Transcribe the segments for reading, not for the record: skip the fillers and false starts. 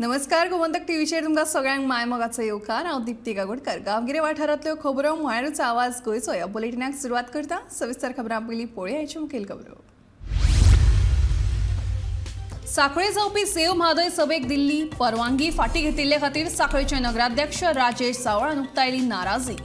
नमस्कार, गोमंतक टीव्हीचेर तुमकां सगळ्यांक मायमोगाचो येवकार. हांव दीप्ती गागोडकर. गांवगिरे वाठारांतल्यो खबरो म्हळ्यारूच आवाज गोंयचो ह्या बुलेटिनाक सुरवात करता. सविस्तर खबरां पयलीं पळोवया मुखेल खबरो. साखळे जावपी सेव म्हादय सभेक दिल्ली परवानगी फाटी घेतिल्ले खातीर साखळेचे नगराध्यक्ष राजेश सावळान उक्तायली नाराजी.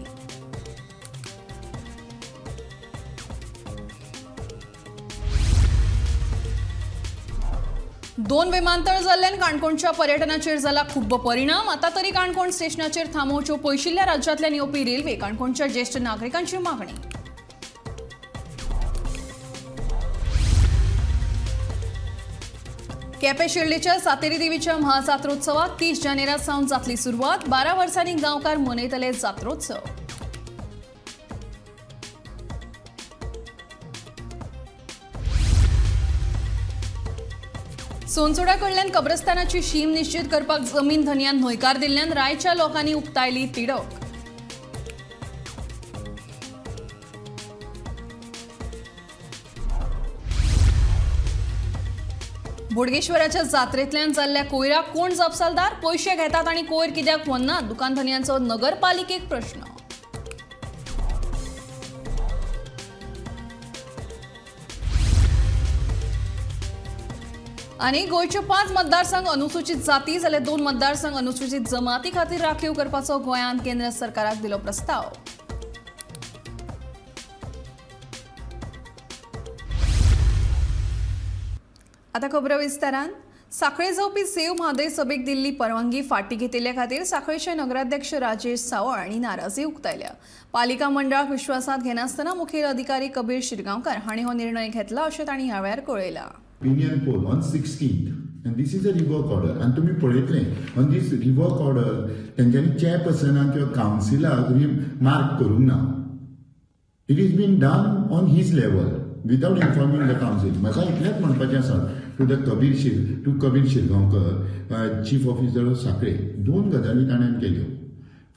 दोन विमानतळ जाल्ल्यान काणकोणच्या पर्यटनाचेर जाला खूब परिणाम. आतां तरी काणकोण स्टेशनाचेर थांबोवच्यो पयशिल्ल्या राज्यांतल्यान येवपी रेल्वे, काणकोणच्या ज्येश्ठ नागरिकांची मागणी. केपें शिर्लेच्या सातेरी देवीच्या महाजात्रोत्सवाक 30 जानेरा सावन जातली सुरवात. 12 वर्सांनी गांवकार मनयतले जात्रोत्सव. सोनसोडा कडल्यान कब्रस्तानाची शीम निश्चित करपाक जमीन धनयान न्हयकार दिल्ल्यान रायच्या लोकांनी उक्तायली तिडक. बोडगेश्वराच्या जात्रेंतल्यान जाल्ल्या कोयराक कोण जापसालदार? पयशे घेतात आनी कोयर कित्याक व्हरना? दुकान धनयांचो नगरपालिकेक प्रश्न. आनी गोंयच्यो 5 मतदारसंघ अनुसूचित जाती जाल्यार 2 मतदारसंघ अनुसूचित जमाती खातीर राखीव करपाचो गोंयांत केंद्र सरकाराक दिलो प्रस्ताव. आतां खबरो विस्तारान. साखळे जावपी सेव म्हादय सभेक दिल्ली परवानगी फाटी घेतिल्ले खातीर साखळेचे नगराध्यक्ष राजेश सावळ हांणी नाराजी उक्तायल्या. पालिका मंडळाक विश्वासांत घेनासतना मुखेल अधिकारी कबीर शिरगांवकार हांणी हो निर्णय घेतला अशें तांणी ह्या वेळार कळयलां. Opinion poll on 16th, and this is a revoke order. And तुम्ही पळयतले on this revoke order तेंच्यांनी चेअरपर्सनाक किंवा कावन्सिलाक मार्क करूंक ना. It is been done on his level without informing the council. म्हाका इतलेंच म्हणपाचें आसा to the Kabir Shirgaonkar, chief officer of Sanquelim. 2 गजाली ताणें केल्यो.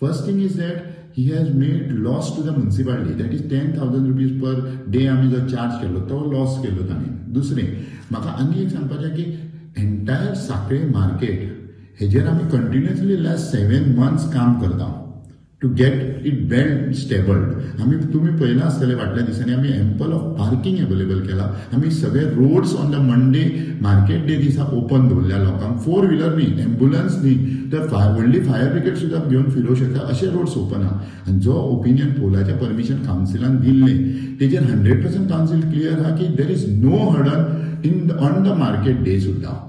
First thing is that he has made loss to the municipality, that is 10,000 rupees per day आमी जो charge केलो तो लॉस केलो ताणें. दुसरें म्हाका आनी एक सांगपाचें की एन्टायर साखळे मार्केट हेजेर आमी कंटिन्युअसली लास्ट 7 मंथ्स काम करता to get it well stabled. आमी तुमी पळयलां आसतलें फाटल्या दिसांनी आमी एम्पल ऑफ पार्किंग अवेलेबल केला. आमी सगळे roads on the Monday market day दिसा ओपन दवरल्या लोकांक. 4 व्हिलर न्ही, एम्बुलन्स न्ही, तर व्हडली फायर ब्रिगेड सुद्दां घेवन फिरोवंक शकता अशे रोड्स ओपन आहा. आनी जो ओपिनियन पोलाचें परमिशन कावन्सिलान दिल्लें तेजेर 100% कावन्सील क्लियर आहा की there is no hurdle in on the market day सुद्दां.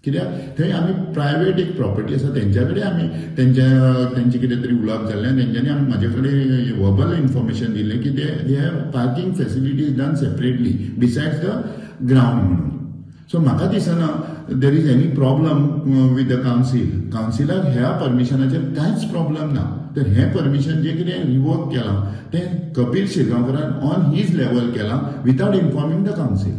कित्याक थंय आमी प्रायवेट एक प्रॉपर्टी आसा तेंच्या कडेन आमी तेंचे कितें तरी उलोवप जाल्लें आनी तेंच्यांनी आमी म्हाजे कडेन वर्बल इन्फॉर्मेशन दिल्लें की they have parking facilities done separately besides the ground म्हणून. सो म्हाका दिसना there is any problem with the council. कावन्सिलाक ह्या परमिशनाचेर कांयच प्रॉब्लम ना. तर हें परमिशन जें कितें रिवोक केलां तें कबीर शिरगांवकरान ऑन his level केलां विदावट इन्फॉर्मिंग the council.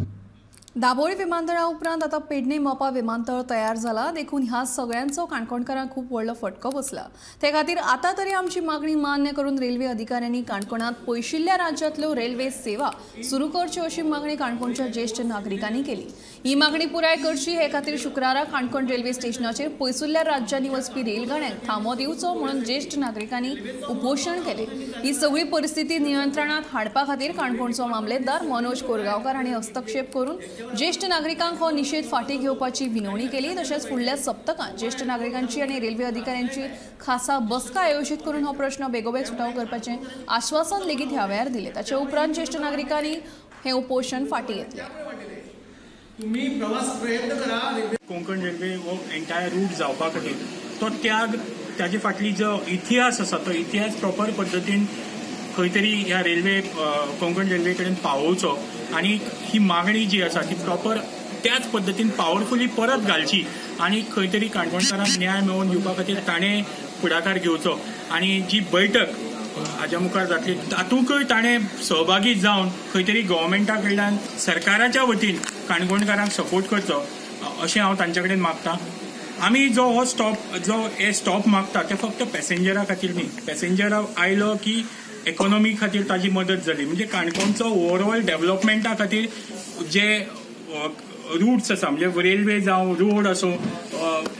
Dabolim विमानतळा उपरांत आतां पेडणे मोपा विमानतळ तयार जाला, देखून ह्या सगळ्यांचो काणकोणकारांक खूब व्हडलो फटको बसला. ते खातीर आतां तरी आमची मागणी मान्य करून रेल्वे अधिकाऱ्यांनी काणकोणांत पयशिल्ल्या राज्यांतल्यो रेल्वे सेवा सुरू करच्यो अशी मागणी काणकोणच्या ज्येश्ठ नागरिकांनी केली. ही मागणी पुराय करची हे खातीर शुक्रारा काणकोण रेल्वे स्टेशनाचेर पयसुल्ल्या राज्यांनी वचपी रेलगाड्यांक थांबो दिवचो म्हणून ज्येश्ठ नागरिकांनी उपोशण केलें. ही सगळी परिस्थिती नियंत्रणांत हाडपा खातीर काणकोणचो मामलेदार मनोज कोरगांवकार हांणी हस्तक्षेप करून ज्येश्ठ नागरिकांक हो निशेध फाटी घेवपाची विनवणी केली. तशेंच फुडल्या सप्तकांत ज्येश्ठ नागरिकांची आनी रेल्वे अधिकाऱ्यांची खासा बसका आयोजीत करून हो प्रश्न बेगोबेग सुटावो करपाचें आश्वासन लेगीत ह्या वेळार दिलें. ताचे उपरांत ज्येश्ठ नागरिकांनी हें उपोशण फाटी घेतलें. तुम्ही प्रवास प्रयत्न करा. कोंकण रेल्वे हो एंटायर रूट जावपा खातीर तो त्याग, ताजे फाटली जो इतिहास आसा तो इतिहास प्रॉपर पद्दतीन खंय तरी ह्या रेल्वे कोंकण रेल्वे कडेन पावोवचो आनी ही मागणी जी आसा ती प्रॉपर त्याच पद्दतीन पावरफुली परत घालची आनी खंय तरी काणकोणकारांक न्याय मेळोवन दिवपा खातीर ताणें फुडाकार घेवचो. आनी जी बैठक हाज्या मुखार जातली तातूंकय ताणें सहभागी जावन खंय तरी गव्हर्मेंटा कडल्यान सरकाराच्या वतीन काणकोणकारांक सपोर्ट करचो अशें हांव तांचे कडेन मागता. आमी जो हो स्टॉप जो हे स्टॉप मागता ते फक्त पॅसेंजरा खातीर न्ही, पॅसेंजरा आयलो की इकॉनॉमी खातीर ताजी मदत जाली म्हणजे काणकोणचो ओवरऑल डेव्हलपमेंटा खातीर जे रूट्स आसा म्हणजे रेल्वे जावं रोड आसूं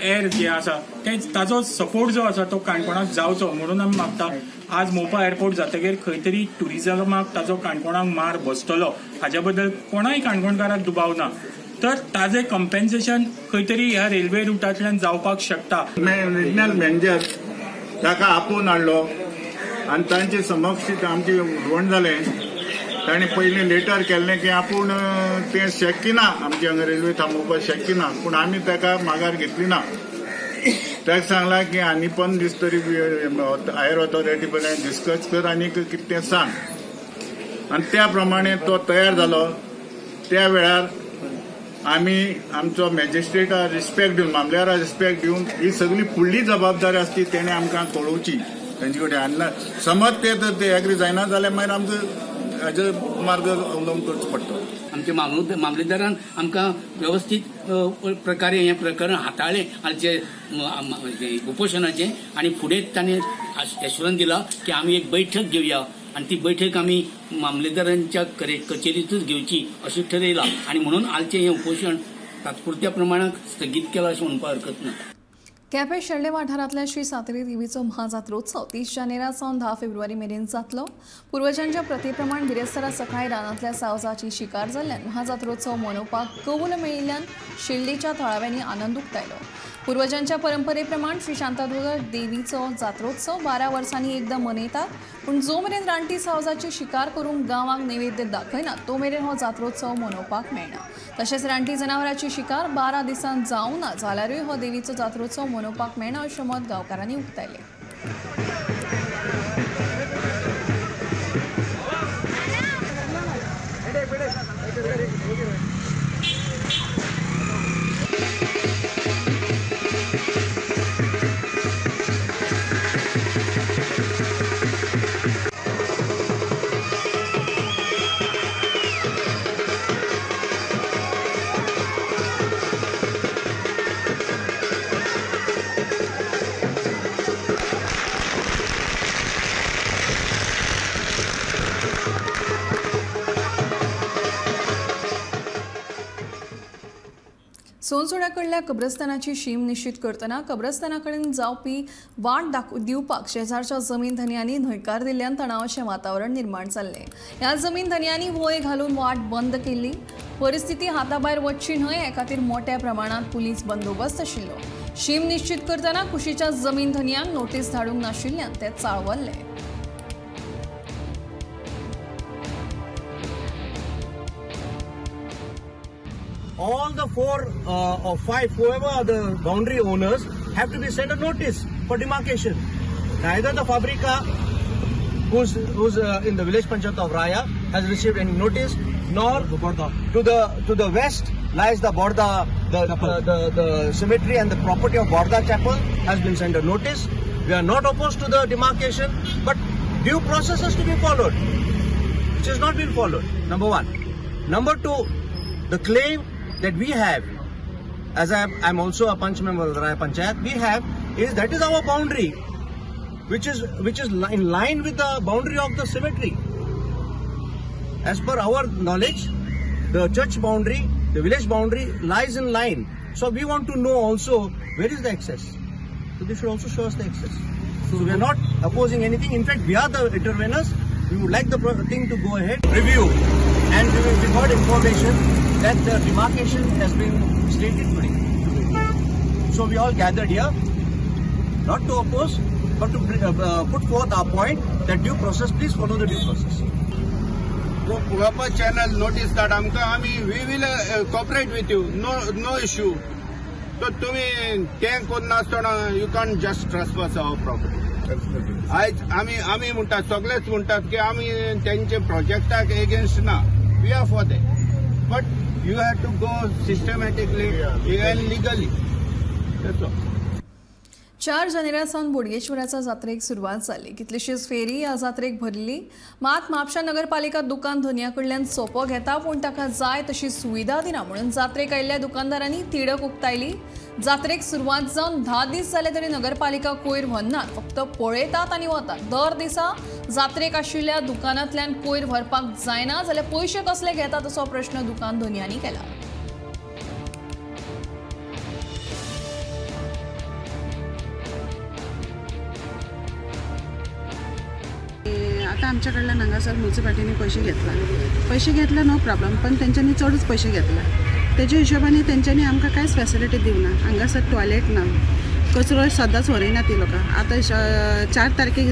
एर जे आसा ते ताजो सपोर्ट जो आसा तो काणकोणाक जावचो म्हणून आमी मागता. आज मोपा एअरपोर्ट जातकीर खंय तरी ट्युरिजमाक ताजो काणकोणाक मार बसतलो हाज्या बद्दल कोणाय काणकोणकाराक दुबाव ना. तर ताजे कंपेन्सेशन खंय तरी ह्या रेल्वे रुटांतल्यान जावपाक शकता. रिजनल मॅनेजर ताका आपोवन हाडलो आनी तांचे समक्ष आमचें उलोवण जालें. ताणें पयलीं लेटर केल्लें की आपूण तें शक्य ना, आमचे हांगा रेल्वे थांबोवपाक शक्य ना, पूण आमी ताका मागार घेतली ना. ताका सांगलां की आनी 15 दीस तरी हायर ऑथॉरिटी पर्यंत डिस्कस कर आनी कितें तें सांग. आनी त्या प्रमाणे तो तयार जालो. त्या वेळार आमी आमचो मॅजिस्ट्रेटा रिस्पेक्ट दिवन, मामलेदारा रिस्पेक्ट दिवन ही सगळी फुडली जबाबदारी आसती तेणें आमकां कळोवची तेंचे कडेन. आनी समज ते जर ते एग्री जायना जाल्यार मागीर आमचो हाजो मार्ग अवलंब करचो पडटलो. आमच्या मामलेदारान आमकां वेवस्थीत प्रकारे हें प्रकरण हाताळ्ळें आनी जे उपोशणाचें, आनी फुडें ताणें एश्युरन्स दिला की आमी एक बैठक घेवया आनी ती बैठक आमी मामलेदारांच्या कचेरीतूच घेवची अशें ठरयलां आनी म्हणून आजचें हें उपोशण तात्पुरत्या प्रमाणात स्थगीत केलां अशें म्हणपाक हरकत ना. केपें शेल्डें वाठारांतल्या श्री सातेरी देवीचो महाजात्रोत्सव 30 जानेरा सावन 10 फेब्रुवारी मेरेन जातलो. पुर्वजांच्या प्रथेप्रमाण बिरेस्तारा सकाळी रानांतल्या सावजाची शिकार जाल्ल्यान महाजात्रोत्सव मनोवपाक कबूल मेळिल्ल्यान शेल्डेच्या थळाव्यांनी आनंद उक्तायलो. पुर्वजांच्या परंपरेप्रमाण श्री शांतादुर्गा देवीचो जात्रोत्सव 12 वर्सांनी एकदां मनयतात, पूण जो मेरेन रानटी सावजाची शिकार करूंक गांवाक नैवेद्य दाखयना तो मेरेन हो जात्रोत्सव मनोवपाक मेळना. तशेंच रानटी जनावरांची शिकार 12 दिसांत जावना जाल्यारूय हो देवीचो जात्रोत्सव मनोवपाक मेळना अशें मत गांवकारांनी उक्तायलें. सोनसोड्याकडल्या कब्रस्तानाची शीम निश्चित करतना कब्रस्तानाकडेन जावपी वाट दिवपाक शेजारच्या जमीन धनयांनी न्हयकार दिल्ल्यान तणावाचें वातावरण निर्माण जाल्लें. ह्या जमीन धनयांनी वंय घालून वाट बंद केल्ली. परिस्थिती हाताभायर वचची न्हय हे खातीर मोठ्या प्रमाणात पुलीस बंदोबस्त आशिल्लो. शीम निश्चित करतना कुशीच्या जमीन धनयांक नोटीस धाडूंक नाशिल्ल्यान ते चाळवल्ले. All the 4 or 5, whoever are the boundary owners, have to be sent a notice for demarcation. Neither the Fabrica, who's in the village panchayat of Raya, has received any notice, nor to the west lies the Borda, the cemetery and the property of Borda Chapel has been sent a notice. We are not opposed to the demarcation, but due process has to be followed, which has not been followed. Number one. Number two, the claim that we have, as I'm also a panch member of the Raya Panchayat, we have is that is our boundary, which is in line with the boundary of the cemetery. As per our knowledge, the church boundary, the village boundary lies in line. So we want to know also where is the access. So they should also show us the access. So we are not opposing anything. In fact, we are the interveners. We would like the thing to go ahead. Review, and we got information that the demarcation has been stated today. So we all gathered here, not to oppose, but to put forth our point that due process, please follow the due process. Proper channel notice that आमकां आमी we will cooperate with you, no issue. So तुम्ही तें करनासतना you can't just trespass our property. आयज आमी आमी म्हणटात, सगळेच म्हणटात की आमी तेंचे प्रोजेक्टाक एगेन्स्ट ना, we are for that, but you have to go systematically and legally. That's all. 4 जानेरा सावन बोडगेश्वराच्या जात्रेक सुरवात जाली. कितलीशीच फेरी ह्या जात्रेक भरली. मात म्हापशा नगरपालिका दुकान धनया कडल्यान सोपो घेता, पूण ताका जाय तशी सुविधा दिना म्हणून जात्रेक आयिल्ल्या दुकानदारांनी तिडक उक्तायली. जात्रेक सुरवात जावन 10 दीस जाले तरी नगरपालिका कोयर व्हरनात, फक्त पळयतात आनी वतात. दर दिसा जात्रेक आशिल्ल्या दुकानांतल्यान कोयर व्हरपाक जायना जाल्यार पयशे कसले घेतात असो प्रश्न दुकान धनयांनी केला. आतां आमच्या कडल्यान हांगासर मुन्सिपालिटीनी पयशे घेतला, पयशे घेतले नो प्रॉब्लम, पण तेंच्यांनी चडूच पयशे घेतला. तेजे हिशोबानी तेंच्यांनी आमकां कांयच फॅसिलिटी दिवना. हांगासर टॉयलेट ना, कचरो सदांच व्हरिना ती लोकां. आतां 4 तारखेक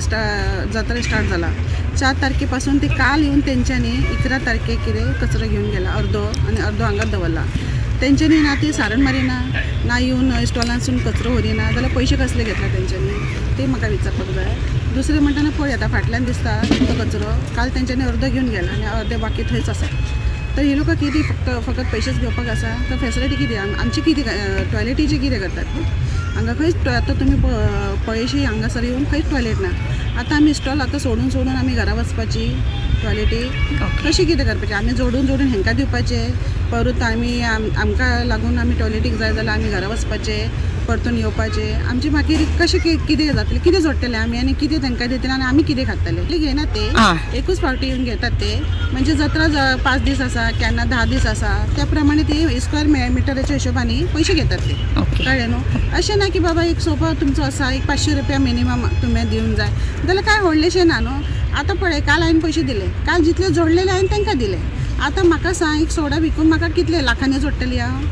जात्रा स्टार्ट जाला, 4 तारखे पासून ती काल येवन तेंच्यांनी 11 तारखेक कितें कचरो घेवन गेला अर्दो, आनी अर्दो हांगाच दवरला. तेंच्यांनी ना ती सारण मारिना, ना येवन स्टॉलांसून कचरो व्हरिना, जाल्यार पयशे कसले घेतला तेंच्यांनी ते म्हाका विचारपाक जाय. दुसरें म्हणटना पळय आतां फाटल्यान दिसता तो कचरो, काल तेंच्यांनी अर्दो घेवन गेला आनी अर्दे बाकी थंयच आसा. तर ही लोकां कितें फकत पयशेच घेवपाक आसा? तर फॅसिलिटी कितें आमची, कितें टॉयलेटीची कितें करतात हांगा? खंयच आतां तुमी पळयशी हांगासर येवन खंयच टॉयलेट ना. आतां आमी स्टॉल आतां सोडून सोडून आमी घरा वचपाची, टॉयलेटी कशी कितें करपाचें? आमी जोडून जोडून हेंकां दिवपाचें, परत आमी आमकां लागून आमी टॉयलेटीक जाय जाल्यार आमी घरा वचपाचें, परतून येवपाचें. आमचें मागीर कशें कितें जातलें, कितें जोडटलें आमी आनी कितें तांकां दितलें आनी आमी कितें खातले? घेयना ते, एकूच फावटी येवन घेतात ते. म्हणजे जात्रा 5 दीस आसा, केन्ना 10 दीस आसा, त्या प्रमाणे ते स्क्वेअर मिटराच्या हिशोबानी पयशे घेतात ते, कळ्ळें न्हू? अशें ना की बाबा एक सोफा तुमचो आसा, एक 500 रुपया मिनिमम तुमी दिवन जाय जाल्यार कांय व्हडलेशें ना न्हू. आतां पळय काल हांवें पयशे दिले, काल जितले जोडलेले हांवें तांकां दिले. आतां म्हाका सांग, एक सोडा विकून म्हाका कितले लाखांनी जोडटली हांव?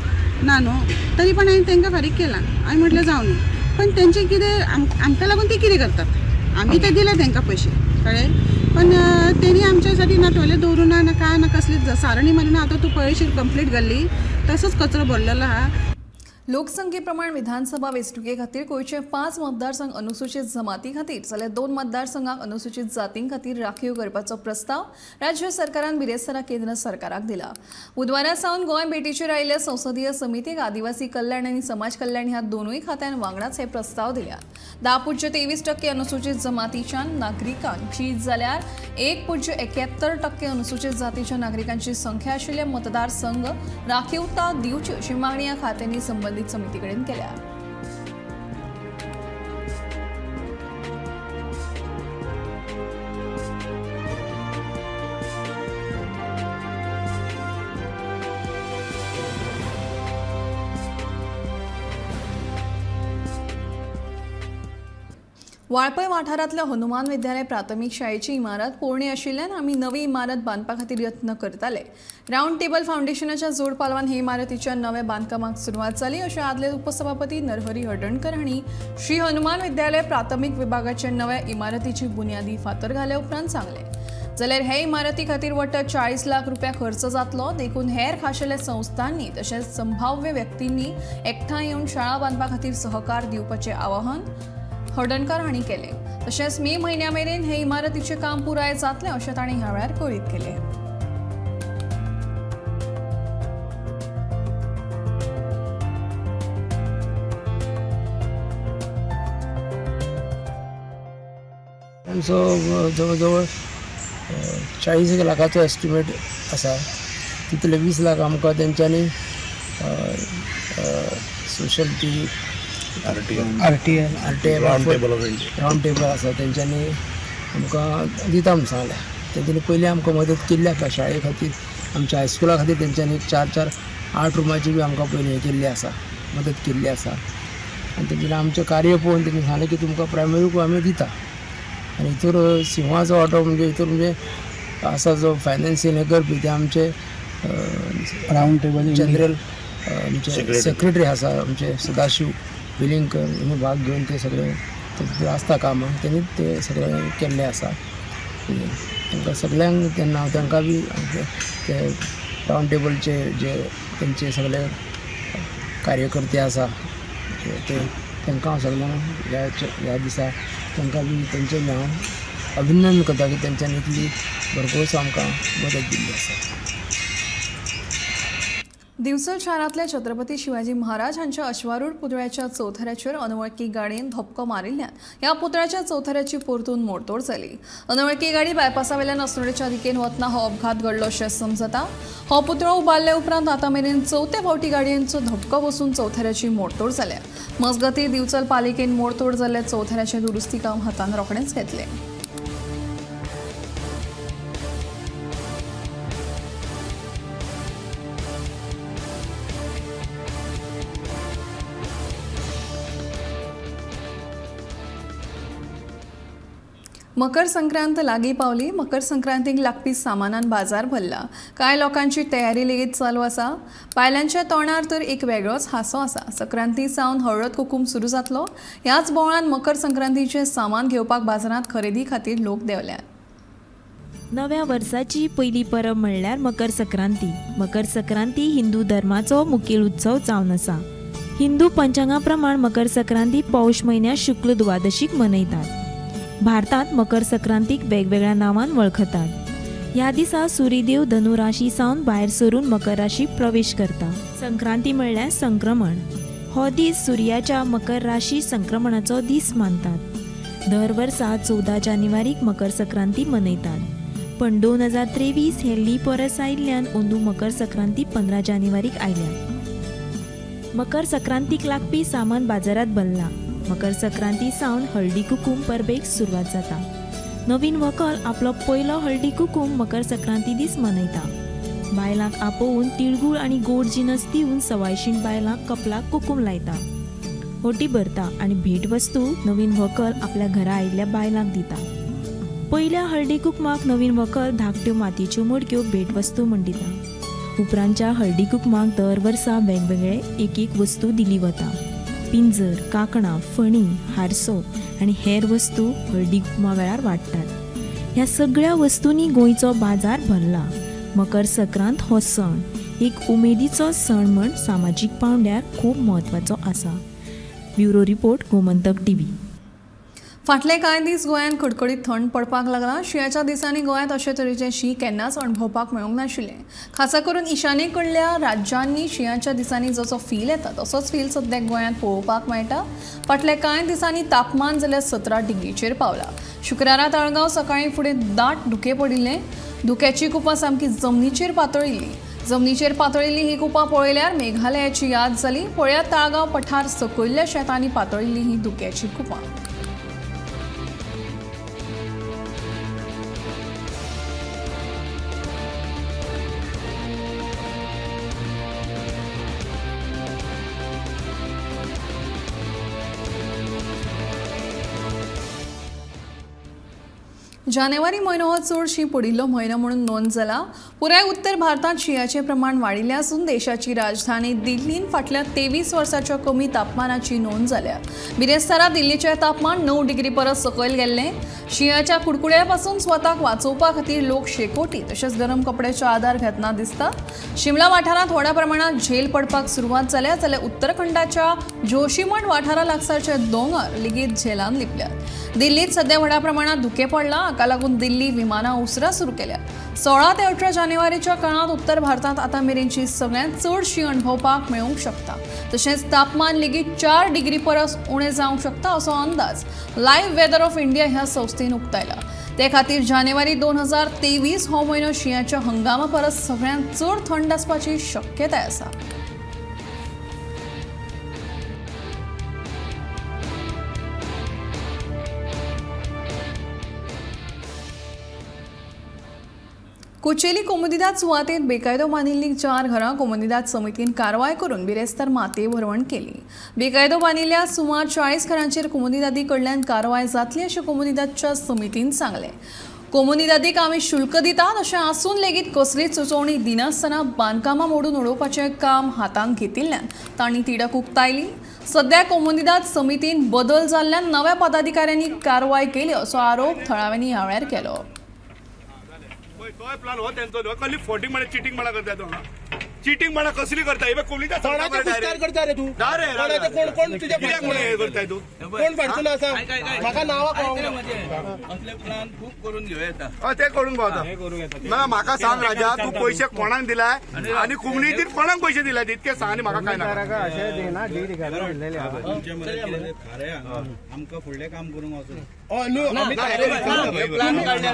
ना न्हू. तरी पण हांवें तांकां फारीक केला, हांवें म्हटलें जावं न्ही. पण तेंचें कितें आमकां लागून ते कितें करतात, आमी ते दिले तांकां पयशे, कळ्ळें? पण तेणी आमच्यासाठी ना टॉयलेट दवरूं ना, ना काय ना, कसली सारणी मारून. आतां तूं पळयशील कंप्लीट गल्ली तसोच कचरो भरलेलो आहा. लोकसंख्येप्रमाण विधानसभा वेंचणुके खातीर गोंयचे 5 मतदारसंघ अनुसूचित जमाती खातीर जाल्यार 2 मतदारसंघांक अनुसूचित जातीं खातीर राखीव करपाचो प्रस्ताव राज्य सरकारान बिरेस्तारा केंद्र सरकाराक दिला. बुधवारा सावन गोंय भेटीचेर आयिल्ल्या संसदीय समितीक आदिवासी कल्याण आनी समाज कल्याण ह्या दोनूय खात्यान वांगडाच हे प्रस्ताव दिल्यात. 10.23% अनुसूचित जमातीच्या नागरिकांची जाल्यार 1.71% अनुसूचित जातीच्या नागरिकांची संख्या आशिल्ले मतदारसंघ राखीवता दिवची अशी मागणी ह्या खात्यांनी संबंधित समितीकडेन केल्या. वाळपय वाठारांतल्या हनुमान विद्यालय प्राथमीक शाळेची इमारत पोरणी आशिल्ल्यान आमी नवी इमारत बांदपा खातीर यत्न करताले. रावंड टेबल फावंडेशनाच्या जोड पालवान हे इमारतीच्या नव्या बांदकामाक सुरवात जाली अशें आदले उपसभापती नरहरी हळदणकर हांणी श्री हनुमान विद्यालय प्राथमीक विभागाच्या नव्या इमारतीची बुन्यादी फातर घाल्या उपरांत सांगलें. जाल्यार हे इमारती खातीर वट्ट 40 लाख रुपया खर्च जातलो, देखून हेर खाशेल्या संस्थांनी तशेंच संभाव्य व्यक्तींनी एकठांय येवन शाळा बांदपा खातीर सहकार दिवपाचें आवाहन हळदणकर हांणी केलें. तशेंच मे म्हयन्या मेरेन हे इमारतीचें काम पुराय जातलें अशें तांणी ह्या वेळार कळीत केलें. आमचो जवळ जवळ 40 लाखाचो एस्टिमेट आसा, तितले 20 लाख आमकां तेंच्यांनी सोशल ती आरटीएल रावंड टेबल आसा तेंच्यांनी आमकां दिता म्हूण सांगलें. तेंच्यांनी पयलीं आमकां मदत केल्ली आसा शाळे खातीर, आमच्या हायस्कुला खातीर तेंच्यांनी 4, 4, 8 रुमाची बी आमकां पयलीं हें केल्ली आसा, मदत केल्ली आसा. आनी तेंच्यांनी आमचें कार्य पळोवन तेंच्यांनी सांगलें की तुमकां प्रायमरीकूय आमी दिता. आनी हितूर सिंहाचो वांटो म्हणजे हितूर म्हणजे आसा जो फायनान्सींग हें करपी ते आमचे रावंड टेबल जनरल आमचे सेक्रेटरी आसा आमचे सदाशिव विलिंगकर, हे भाग घेवन ते सगळे ते आसता कामाक, तेणी ते सगळे केल्ले आसा. तांकां सगळ्यांक तेन्ना तांकां बी ते रावंड टेबलचे जे तेंचे सगळे कार्यकर्ते आसा ते तांकां हांव सगळ्यांक ह्या दिसा तांकां बी तेंचें हांव अभिनंदन करता की तेंच्यांनी इतली भरपूर आमकां मदत दिल्ली आसा. दिवचल शारांतल्या छत्रपती शिवाजी महाराज हांच्या अश्वारूढ पुतळ्याच्या चौथऱ्याचेर अनवळखी गाडयेन धपको मारिल्ल्यान ह्या पुतळ्याच्या चौथऱ्याची परतून मोडतोड जाली. अनवळखी गाडी बायपासा वयल्यान अस्नोडेच्या दिकेन वतना हो अपघात घडलो अशें समजता. हो पुतळो उबारले उपरांत आतां मेरेन चवथे फावटी गाडयेंचो धपको बसून चौथऱ्याची मोडतोड जाल्या. मजगतीं दिवचल पालिकेन मोडतोड जाल्ल्या चौथऱ्याचें दुरुस्ती काम हातान रोखडेंच घेतलें. मकर संक्रांत लागीं पावली. मकर संक्रांतीक लागपी सामानान बाजार भरला. कांय लोकांची तयारी लेगीत चालू आसा. बायलांच्या तोंडार तर एक वेगळोच हांसो आसा. संक्रांती सावन हळद कुकूम सुरू जातलो. ह्याच बोवाळान मकर संक्रांतीचें सामान घेवपाक बाजारांत खरेदी खातीर लोक देंवल्यात. नव्या वर्साची पयली परब म्हणल्यार मकर संक्रांती. मकर संक्रांती हिंदू धर्माचो मुखेल उत्सव जावन आसा. हिंदू पंचांगा प्रमाण मकर संक्रांती पौष म्हयन्या शुक्ल द्वादशीक मनयतात. भारतात मकर संक्रांतीक वेगवेगळ्या नांवान वळखतात. ह्या दिसा सूर्यदेव धनु राशी सावन भायर सरून मकर राशीक प्रवेश करता. संक्रांती म्हणल्यार संक्रमण. हो दीस सुर्याच्या मकर राशी संक्रमणाचो दीस मानतात. दर वर्सा 14 जानेवारीक मकर संक्रांती मनयतात. पण 2023 हे लीप वर्स आयिल्ल्यान अंदू मकर संक्रांती 15 जानेवारीक आयल्या. मकर संक्रांतीक लागपी सामान बाजारात भरला. मकर संक्रांती सावन हळदी कुकूम परबेक सुरवात जाता. नवीन व्हंकल आपलो पयलो हळदी कुकूम मकर संक्रांती दीस मनयता. बायलांक आपोवन तिळगूळ आनी गोड जिनस दिवन सवायशीण बायलांक कपलाक कुकूम लायता, होटी भरता आनी भेट वस्तू नवीन व्हंकल आपल्या घरा आयिल्ल्या बायलांक दिता. पयल्या हळदी कुकमाक नवीन व्हंकल धाकट्यो मातयेच्यो मडक्यो भेटवस्तू म्हूण दिता. उपरांतच्या हळदी कुकमाक दर वर्सा वेगवेगळे एक एक वस्तू दिली वता. पिंजर, कांकणां, फणी, हारसो आनी हेर वस्तू हळदी कुकमा वेळार वांट्टात. ह्या सगळ्या वस्तूंनी गोंयचो बाजार भरला. मकर संक्रांत हो सण एक उमेदीचो सण म्हण सामाजीक पावंड्यार खूब म्हत्वाचो आसा. Bureau report, Gomantak TV. फाटले कांय दीस गोंयांत कडकडीत थंड पडपाक लागला. शिंयाच्या दिसांनी गोंयांत अशे तरेचें शीं केन्नाच अणभवपाक मेळूंक नाशिल्लें. खासा करून ईशान्ये कडल्या राज्यांनी शिंयाच्या दिसांनी जसो फील येता तसोच फील सद्याक गोंयांत पळोवपाक मेळटा. फाटल्या कांय दिसांनी तापमान जाल्यार 17 डिग्रीचेर पावला. शुक्रारा ताळगांव सकाळीं फुडें दाट धुकें पडिल्लें. धुक्याची कुपां सामकी जमनीचेर पातळिल्ली. जमनीचेर पातळिल्ली ही कुपां पळयल्यार मेघालयाची याद जाली. पळयात ताळगांव पठार सकयल्ल्या शेतांनी पातळिल्ली ही धुक्याची कुपां. जानेवारी म्हयनो हो चड शीं पडिल्लो म्हयनो म्हणून नोंद जाला. पुराय उत्तर भारतांत शिंयाचें प्रमाण वाडिल्लें आसून देशाची राजधानी दिल्लीन फाटल्या 23 वर्साच्या कमी तापमानाची नोंद जाल्या. बिरेस्तारा दिल्लीचें तापमान 9 डिग्री परस सकयल गेल्लें. शिंयाच्या कुडकुड्या पासून स्वताक वाचोवपा खातीर लोक शेकोटी तशेंच गरम कपड्याचो आदार घेतना दिसता. शिमला वाठारांत व्हडा प्रमाणांत झेल पडपाक सुरवात जाल्या जाल्यार उत्तराखंडाच्या जोशीमठ वाठारा लागसारचे दोंगर लेगीत झेलान लिपल्यात. दिल्लीत सध्या व्हडा प्रमाणात धुकें पडलां. हाका लागून दिल्ली विमानां उसरां सुरू केल्या. 16 ते 18 जानेवारीच्या काळांत उत्तर भारतांत आतां मेरेनची सगळ्यांत चड शीं अणभवपाक मेळूंक शकता. तशेंच तापमान लेगीत 4 डिग्री परस उणें जावंक शकता असो अंदाज लायव्ह वेदर ऑफ इंडिया ह्या संस्थेन उक्तायला. ते खातीर जानेवारी 2023 हो म्हयनो शिंयाच्या हंगामा परस सगळ्यांत चड थंड आसपाची शक्यताय आसा. कुचेली कोमुनिदाद सुवातेत बेकायदो बांदिल्लीं 4 घरां कोमुनिदाद समितीन कारवाय करून बिरेस्तार मातये भरवण केली. बेकायदो बांदिल्ल्या सुमार 40 घरांचेर कोमुनिदादी कडल्यान कारवाय जातली अशें कोमुनिदादच्या समितीन सांगलें. कोमुनिदादीक आमी शुल्क दितात अशें आसून लेगीत कसलीच सुचोवणी दिनासतना बांदकामां मोडून उडोवपाचें काम हातांत घेतिल्ल्यान तांणी तिडक उक्तायली. सद्या कोमुनिदाद समितीन बदल जाल्ल्यान नव्या पदाधिकाऱ्यांनी कारवाय केली असो आरोप थळाव्यांनी ह्या वेळार केलो. तोय प्लान हो तेंचो कसली फोटिंग म्हणा चिटींग म्हणा करता तो चिटींग म्हणा कसली करता हे कोणीचा करता रे तू कोण कोण तुझ्या कित्याक म्हणून हे करताय तू कोण फाटसून आसा म्हाका नांवां कळोंक असले प्लान खूब करून घेवं येता. ते करूंक पावता ना. म्हाका सांग राजा, तूं पयशे कोणाक दिलाय आनी कोमुनिटीन कोणाक पयशे दिलाय तितके सांग आनी म्हाका काय ना. आमकां फुडलें काम करूंक वचून प्लान काडल्या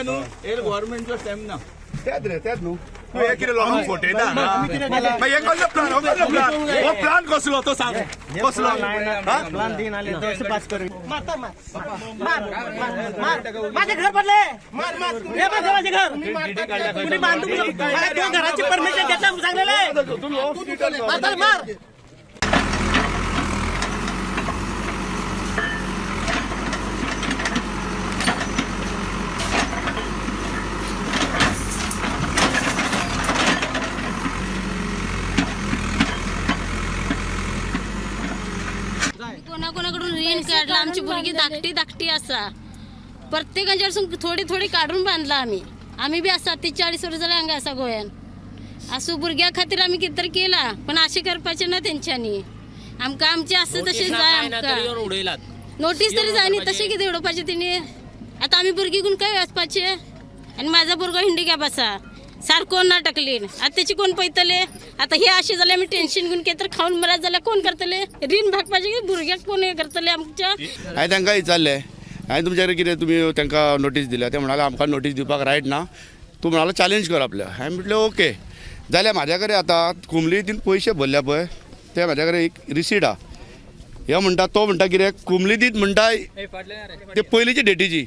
न्हू हे गव्हर्मेंटचो स्टॅम्प ना. तेच रे तेच न्हू तूं हे कितें लोकांक फटयता. मागीर हे कसलो प्लान हो कसलो प्लान हो प्लान कसलो तो सांग कसलो माझे घर पडले हे माझे घर तुम्ही बांधून घराची परमिशन घेतला सांगलेले मार. भुरगीं धाकटी धाकटी आसा, प्रत्येकांच्या वरसून थोडी थोडी काडून बांदला आमी. आमी बी आसा 30-40 वर्सां जाल्यार हांगा आसा गोंयान. आसूं भुरग्यां खातीर आमी कितें तरी केलां, पण अशें करपाचें ना तेंच्यांनी. आमकां आमचें आसा तशें जाय, आमकां नोटीस तरी जाय न्ही, तशें कितें उडोवपाचें तेणी. आतां आमी भुरगीं घेवन खंय वचपाचें? आनी म्हाजो भुरगो हँडिकॅप आसा, सारको ना टकलीन, आतां तेची कोण पळयतले? आतां हे अशें जाल्यार आमी टेन्शन घेवन कितें तर खावन मरत जाल्यार कोण करतले? रीण भागपाचें भुरग्याक कोण हें करतले आमच्या? हांवें तांकां विचारलें, हांवें तुमच्या कडेन कितें तुमी तांकां नोटीस दिल्या? ते म्हणाले आमकां नोटीस दिवपाक रायट ना, तूं म्हणालो चॅलेंज कर आपल्या. हांवें म्हटलें ओके. जाल्यार म्हाज्या कडेन आतां कुमलीतीन पयशे भरल्या पळय, ते म्हाज्या कडेन एक रिसीट आहा. हे म्हणटा तो म्हणटा कितें कुमलीतीत म्हणटा ते पयलींचे डेटीची,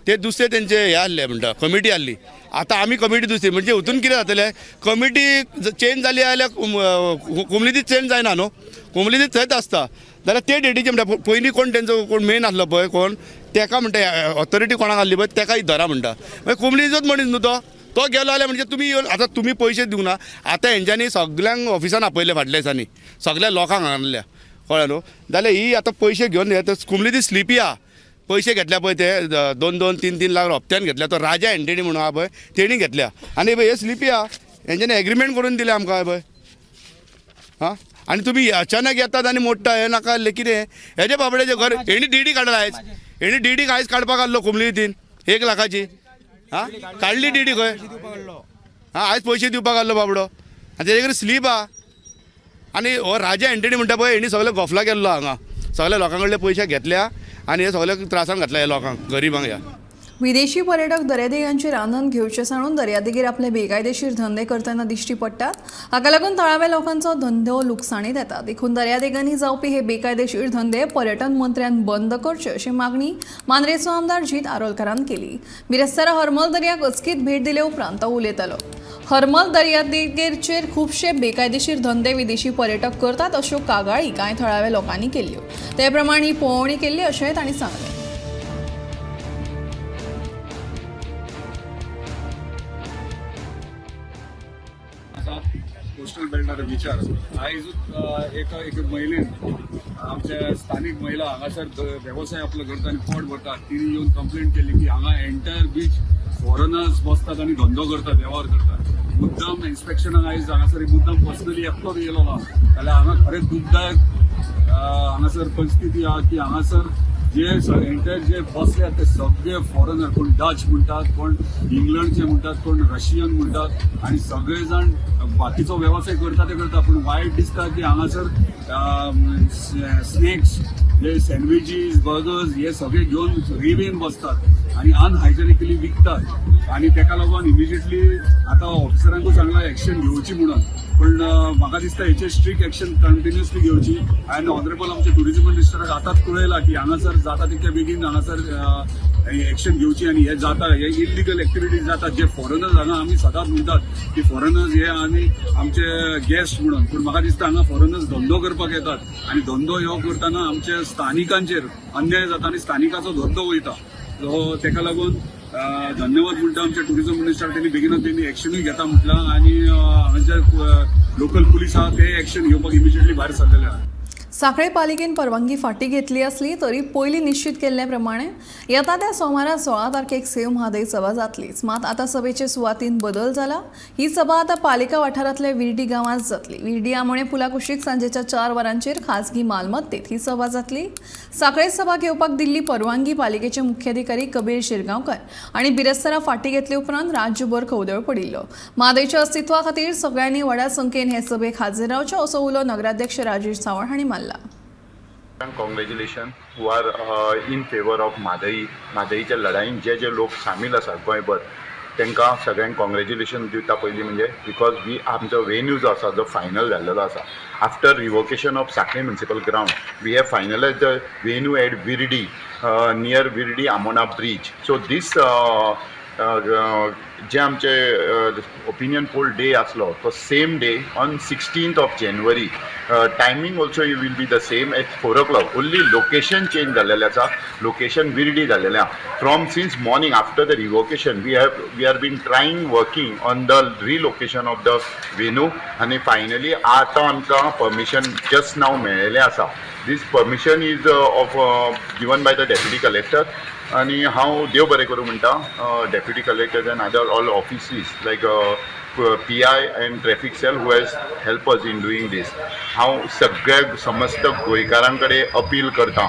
ते दुसरे तेंचे हे आहले म्हणटा कमिटी आहली. आतां आमी कमिटी दुसरी म्हणजे हितून कितें जातलें, कमिटी चेंज जाली जाल्यार कुमलीतीत चेंज जायना न्हू, कुमलीतीत थंयच आसता. जाल्यार ते डेटीचे म्हणटा पयलीं कोण तेंचो कोण मेन आसलो पळय कोण, तेका म्हणटा ऑथॉरिटी कोणाक आहली पळय तेका धरा म्हणटा. मागीर कुमलीचोच मनीस न्हू तो, तो गेलो जाल्यार म्हणजे तुमी येवन आतां तुमी पयशे दिवंक ना. आतां हेंच्यांनी सगल्यांक ऑफिसान आपयले फाटल्या दिसांनी, सगल्या लोकांक हाडल्या, कळ्ळें न्हू. जाल्यार ही आतां पयशे घेवन हे कुमलीती स्लिपी आहा, पयशे घेतल्या पळय ते 2-2, 3-3 लाख हप्त्यान घेतल्या, तो राजा एंटनी म्हणून आहा पळय तेणी घेतल्या. आनी पळय हे स्लिपी आहा, हेंच्यांनी एग्रीमेंट करून दिलें आमकां पळय. हां, आनी तुमी अचानक येतात आनी मोडटा, हें नाका आसलें कितें. हेजे बाबड्याचें घर हेणी डीडी काडला आयज, हेणी डीडी आयज काडपाक आहलो कुमलीतीन 1 लाखाची. हां, काडली डीडी खंय? हां, आयज पयशे दिवपाक आहलो बाबडो, आनी तेजे कडेन स्लीप आहा. आनी हो राजा एंटनी म्हणटा पळय हेणी सगळे गोफला केल्लो हांगा, सगळ्या लोकां कडले पयशे घेतल्या आनी हे सगळे त्रासान घातल्या ह्या लोकांक, गरिबांक. ह्या विदेशी पर्यटक दर्यादेगांचेर आनंद घेवचे सांडून दर्यादेगेर आपले बेकायदेशीर धंदे करतना दिश्टी पडटात. हाका लागून थळाव्या लोकांचो धंदो लुकसाणीत येता. देखून दर्यादेगांनी जावपी हे बेकायदेशीर धंदे पर्यटन मंत्र्यान बंद करचे अशी मागणी मांद्रेचो आमदार जीत आरोलकारान केली. बिरेस्तारा हरमल दर्याक अचकीत भेट दिले उपरांत तो उलयतालो. हरमल दर्यादेगेचेर खुबशे बेकायदेशीर धंदे विदेशी पर्यटक करतात अश्यो कागाळी कांय थळाव्या लोकांनी केल्ल्यो. ते प्रमाण ही पळोवणी केल्ली अशेंय तांणी सांगलें. कोस्टल बेल्टार विचार आयज एका एक महिलेन आमच्या स्थानीक महिला हांगासर वेवसाय आपलो करता आनी पोट भरता, तिणी येवन कंप्लेंट केली की हांगा एंटायर बीच फॉरेनर्स बसतात आनी धंदो करतात, वेव्हार करतात. मुद्दाम इन्स्पेक्शनाक आयज हांगासर मुद्दाम पर्सनली एकटो येयलो ना जाल्यार हांगा खरेंच दुखदायक हांगासर परिस्थिती आहा की हांगासर जे एंटायर जे बसल्यात ते सगळे फॉरेनर, कोण डच म्हणटात, कोण इंग्लंडचे म्हणटात, कोण रशियन म्हणटात, आनी सगळे जाण बाकीचो वेवसाय करता ते करता. पूण वायट दिसता की हांगासर स्नॅक्स, जे सँडविचीस, बर्गर्स हे सगळे घेवन रेवेन बसतात आनी अनहायजेनिकली विकतात. आनी तेका लागून इमिजिएटली आतां ऑफिसरांकूय सांगलां एक्शन घेवची म्हणून, पूण म्हाका दिसता हेचेर स्ट्रिक्ट एक्शन कंटिन्युअसली घेवची. आनी ऑनरेबल आमच्या टुरिझम मिनिस्टराक आतांच कळयलां की हांगासर जाता तितल्या बेगीन हांगासर एक्शन घेवची. आनी हे जाता हे इलिगल एक्टिविटीज जातात जे फॉरेनर्स हांगा आमी सदांच म्हणटात की फॉरेनर्स हे आनी आमचे गेस्ट म्हणून, पूण म्हाका दिसता हांगा फॉरेनर्स धंदो करपाक येतात आनी धंदो ह्यो करतना आमच्या स्थानिकांचेर अन्याय जाता आनी स्थानिकाचो धंदो वयता. सो तेका लागून धन्यवाद म्हणटा आमच्या टुरिझम मिनिस्टर, त्यांनी बेगीनच त्यांनी एक्शनूय घेता म्हटलां आनी हांगाचे लोकल पुलीस आहा ते एक्शन घेवपाक इमिजिएटली भायर सरलेले आहा. साखळे पालिकेन परवानगी फाटी घेतली असली तरी पयलीं निश्चित केल्ले प्रमाणे येता त्या सोमारा 16 तारखेक सेव म्हादय सभा जातलीच. मात आतां सभेचे सुवातीन बदल जाला. ही सभा आतां पालिका वाठारांतल्या विर्डी गांवांत जातली. विर्डी आमोणे पुला कुशीक सांजेच्या 4 वरांचेर खाजगी मालमत्तेत ही सभा जातली. साखळे सभा घेवपाक दिल्ली परवानगी पालिकेचे मुख्याधिकारी कबीर शिरगांवकर आनी बिरेस्तारा फाटी घेतले उपरांत राज्यभर खवदळ पडिल्लो. म्हादयच्या अस्तित्वा खातीर सगळ्यांनी व्हडा संख्येन हे सभेक हाजीर रावचें असो उलो नगराध्यक्ष राजेश सावळ हांणी मारला. Congratulation who are in favour of Mhadei. म्हादईच्या लढाईन जे जे लोक सामील आसात गोंयभर तांकां सगळ्यांक कॉंग्रेच्युलेशन दिता. पयलीं म्हणजे because we आमचो वेन्यू जो आसा जो फायनल जाल्लेलो आसा after revocation of Sanquelim municipal ground we have finalise the venue at Virdi near Virdi Amona bridge. So this जे आमचे ओपिनियन पोल डे आसलो तो same day on 16th of January. Timing also you will be the same at 4 o'clock. Only location change जाल्लेलें आसा. Location Virdi जाल्लेलें आसा. From since morning after the revocation we are been trying working on the relocation of the venue आनी finally आतां आमकां permission just नाव मेळ्ळेलें आसा. This permission is of given by the deputy collector आनी हांव देव बरें करूं म्हणटा deputy collector and other all offices like PI and traffic cell who has help us in doing this. हांव सगळ्या समस्त गोंयकारां कडेन अपील करता,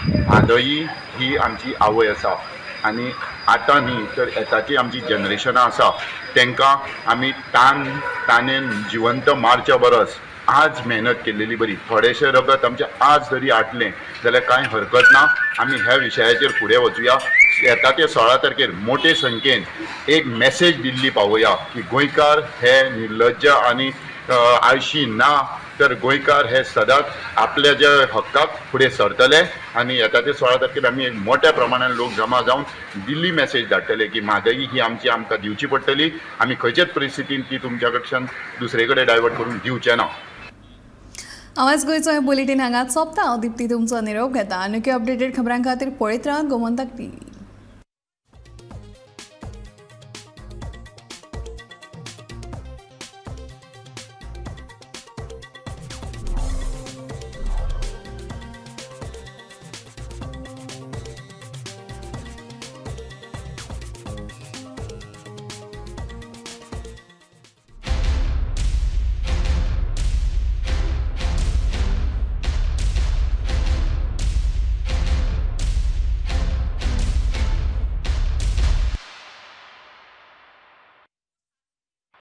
म्हादई ही आमची आवय आसा आनी आतां न्ही तर येताची आमची जनरेशनां आसा तांकां आमी तानेन जिवंत मारच्या बरस आज मेहनत केल्लेली बरी. थोडेशें रगत आमचें आज जरी आटलें जाल्यार कांय हरकत ना. आमी ह्या विशयाचेर फुडें वचुया. येता ते 16 तारखेर मोटे संख्येन एक मॅसेज दिल्ली पावोया की गोंयकार हे निर्लज्ज आनी आळशी ना, तर गोंयकार हे सदांच आपल्या ज्या हक्काक फुडें सरतले आनी येता ते 16 तारखेर आमी एक मोठ्या प्रमाणान लोक जमा जावन दिल्ली मॅसेज धाडटले की म्हादई ही आमची आमकां दिवची पडटली. आमी खंयचेच परिस्थितीन ती तुमच्या कडच्यान दुसरे कडेन डायवर्ट करून दिवचे ना. आवाज गोंयचो हे बुलेटीन हांगाच सोंपता. हांव दिप्ती तुमचो निरोप घेता. आनीक अपडेटेड खबरां खातीर पळयत रावात गोमंतक टीव्ही.